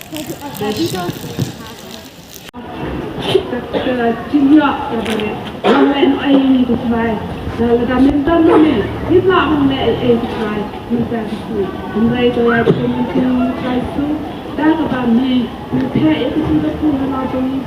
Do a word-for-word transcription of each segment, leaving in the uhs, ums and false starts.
Ka jingïoh kaba rit. Ym leh ei ei te trai. Lada mynta ym leh, ngim lah ban leh ei ei te trai. Mynta ka sngi. Hynrei to ïa ka mynsiem Trai Jisu. Da kaba me, me theh ïa ka jingkyrkhu na la jong ngi.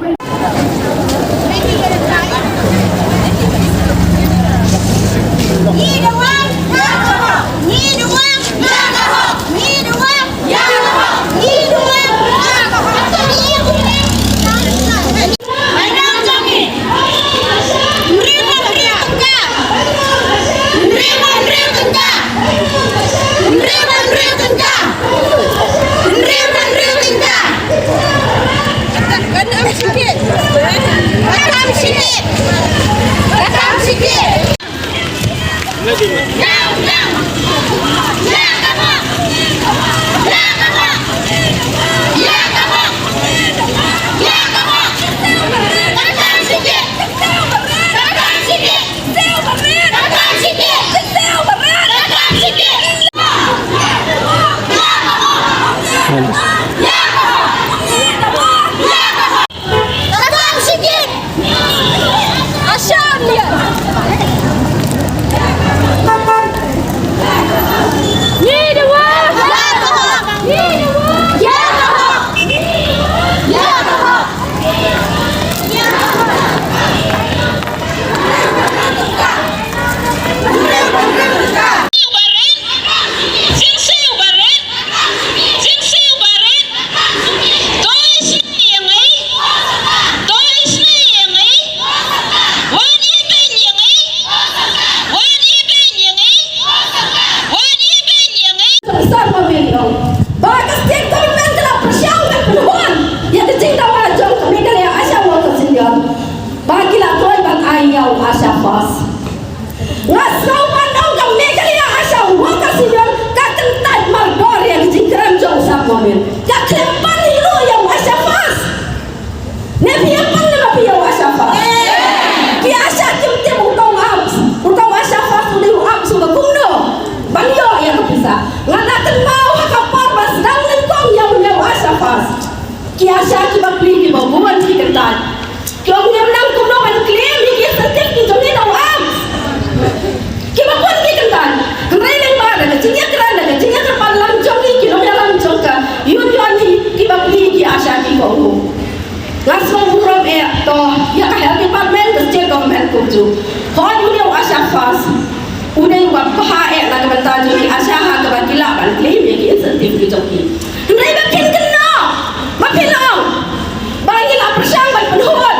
Ba ka state government ka la pyrshang ban pynhun ïa ka jingdawa jong ka Meghalaya ASHA Workers Union. Ba ki la trei ban ai ïa u ASHA First. Nga sngew ban ong ka Meghalaya ASHA Workers Union ka kyntait mardor ïa ka jingkren jong u Sir Momin. Ka khlem pan hi ruh ïa u ASHA First. Ne phi ïa pan ne ma phi ïa u ASHA First? Ki ASHA kim tip uta u AMPS. Uta u ASHA First u dei u AMPS uba kumno ban ïoh ïa ka pisa. Nga la kynmaw ha ka por ba sdang nyngkong ïa u ASHA First. Ki ASHA kiba pli kiba bun ki kyntait. Ki ong ngim nang kumno ban claim ïa ki incentive ki jong ngi da u AMPS. Kiba bun ki kyntait. Hynrei lyngba da ka jingïakren da ka jingïakren lam jong ngi ki nongïalam jong ka union hi kiba pli ki ASHA ki ong. Nga sngew burom eh to ïa ka health department ka state government kumjuh. Hooid u dei u ASHA First. U dei uba bha eh na ka bynta jong ki ASHA ha kaba ki lah ban claim ïa ki incentive ki jong ki. Hynrei ba kin kynnoh ba phin ong ba ngi la pyrshang ban pynhun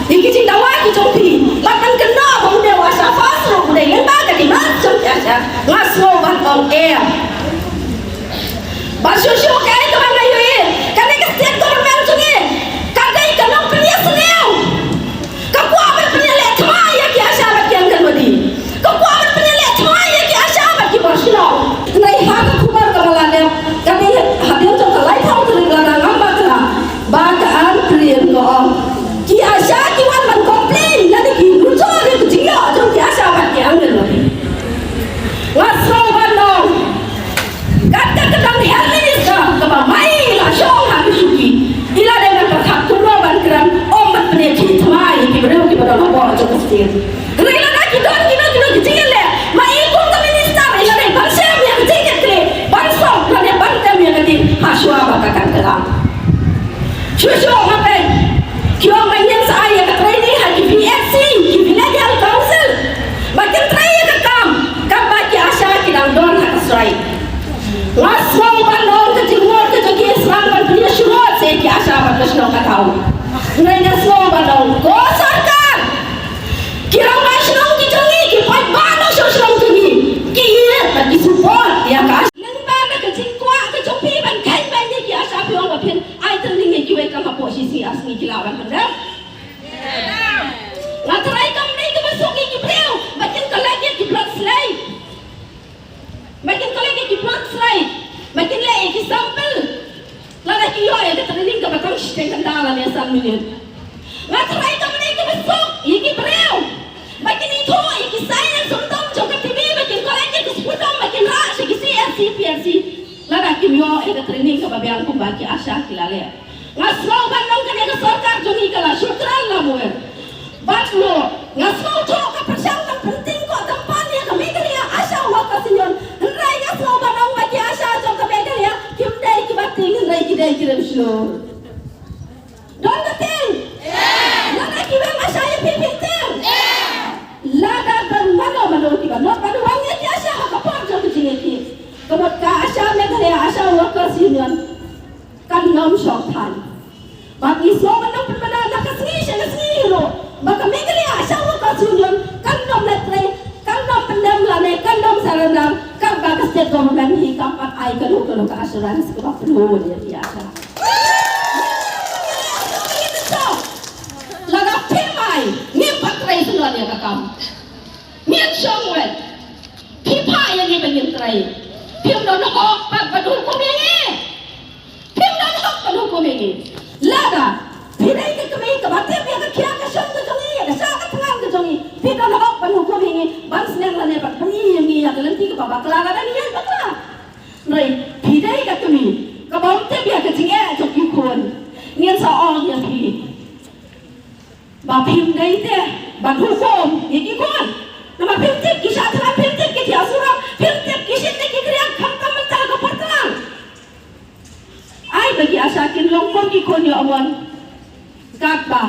ïa ki jingdawa ki jong phi. Bad ban kynnoh ba u dei u ASHA First ruh u dei lyngba ka demand jong ki ASHA. Nga sngew ban ong eh. Ba shuh shuh kaei kaba nga ïohi kane ka state government jong ngi ka dei ka nongpynïasyriem. Ka kwah ban pynïaleh thymmai ïa ki ASHA bad ki Anganwadi. Ka kwah ban pynïaleh thymmai ïa ki ASHA bad ki bor shnong. Hynrei ha ka khubor kaba la dep kane hadien jong ka laiphew tarik lada ngam bakla ba ka Ann Prien ka ong ki ASHA ki wan ban complain lane ki nujor ïa ka jingïoh jong ki ASHA bad ki Anganwadi. Nga sngew ban ong Kat ka kyrdan health minister kaba mai la shong ha ki shuki. I la dei ban pyrkhat kumno ban kren, ym ban pynïakhih thymmai ïa ki briew kiba don ha bor jong ka state. Hynrei lada ki don kino kino ki jingïaleh, ma i kum ka minister i la dei ban shem ïa ka jingkitkhlieh, ban sop lane ban tem ïa ka ding ha shuwa ba ka kan kylla. Shuh shuh nga peit ki ong ba ngin sa ai ïa ka training ha ki V H C, ki Village Health Council, ba kin trei ïa ka kam kaba ki ASHA ki dang don ha ka strike. Nga sngew ban ong ka jingmut ka jong ki sdang ban pynïasoh shuh sha ki ASHA bad ka shnong ka thaw. Nga sngew ban ong ko sorkar, ki rangbah shnong ki jong ngi, ki paidbah nongshong shnong jong ngi, ki ïeit bad ki support ïa ka ASHA. Lyngba ka jingkwah ka jong phi ban kheiñ beiñ ïa ki ASHA phi ong ba phin ai training ïa kiwei, tang hapoh shi sngi ar sngi ki lah ban pyndep. Nga tharai kam dei kaba suk ïa ki briew ba kin collect ïa ki blood slide. Ba kin collect ïa ki blood slide, ba kin leh ïa ki sample. Lada ki ïoh ïa ka training kaba tang shiteng kynta lane san minit. Nga tharai kam dei kaba suk ïa ki briew ba kin ithuh ïa ki sign and symptom jong ka T B, ba kin collect ïa ki sputum, ba kin rah sha ki C H C, P H C. Lada ki ïoh ïa ka training kaba biang kumba ki ASHA ki la leh. Nga sngew ban ong kane ka sorkar jong ngi ka la shu kren la muer. Bad lo, nga sngewthuh ka pyrshang tang pynting ko tang pan ïa ka Meghalaya ASHA Workers Union. Hynrei nga sngew ban ong ba ki ASHA jong ka Meghalaya kim dei kiba ting, hynrei ki dei ki rem shlur. Don ka ting? Lada ki weng ASHA ïa phi phi ting? Lada don mano mano kiba nud ban wan ïa ki ASHA ha ka por jong ka jingïakhih, ka mut ka ASHA Meghalaya ASHA Workers Union kan nym shong than. Bad ngi sngew ban nym pynbna na ka sngi sha ka sngi ruh ba ka Meghalaya ASHA Workers Union kan nym leh trei, kan nym pyndem lane kan nym surrender katba ka state government hi kam pat ai kano kano ka assurance kaba pynhun ïa ki ASHA. Lada phim ai, ngim pat trei syndon ïa ka kam. Ngin shong wet. Phi phah ïa ngi ba ngin trei. Phim don hok pat ban hukum ïa ngi. Phim don hok ban hukum ïa ngi. Lada phi dei ka kmie kaba tip ïa ka khia ka shong ka jong ngi, ïa ka sha ka thngan ka jong ngi, phi don hok ban hukum ïa ngi, ban sneng lane ban pyni ïa ngi ïa ka lynti kaba bakla lada ngi ïaid bakla. Hynrei phi dei ka kmie kaba ym tip ïa ka jingeh jong ki khun. Ngin sa ong ïa phi ba phim dei te ban hukum ïa ki khun. Namar phim tip ki shah thngan, phim tip ki thiah suram, phim tip ki shit ne ki kriang, khamtam mynta ka por tlang. Ai ba ki ASHA kin long kum ki khun ïoh mon. Katba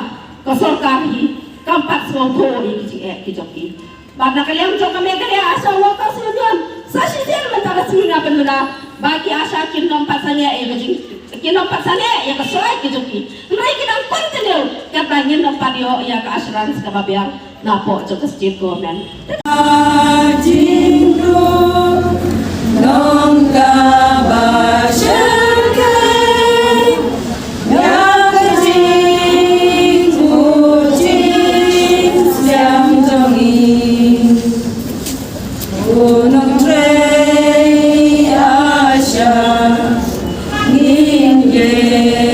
ka sorkar hi kam pat sngewthuh ïa ki jingeh ki jong ki. Bad na ka liang jong ka Meghalaya ASHA Workers Union, sa shisien mynta ka sngi nga pynbna ba ki ASHA kin nym pat sangeh ïa ka jing, kin nym pat sangeh ïa ka shuwa ki jong ki. Hynrei ki dang continue katba ngin nym pat ïoh ïa ka assurance kaba biang napoh jong ka state government. Jingduk nongka ba shyrkhei ïa ka jingpynjot jong ngi. U nongtrei ASHA ngin ïa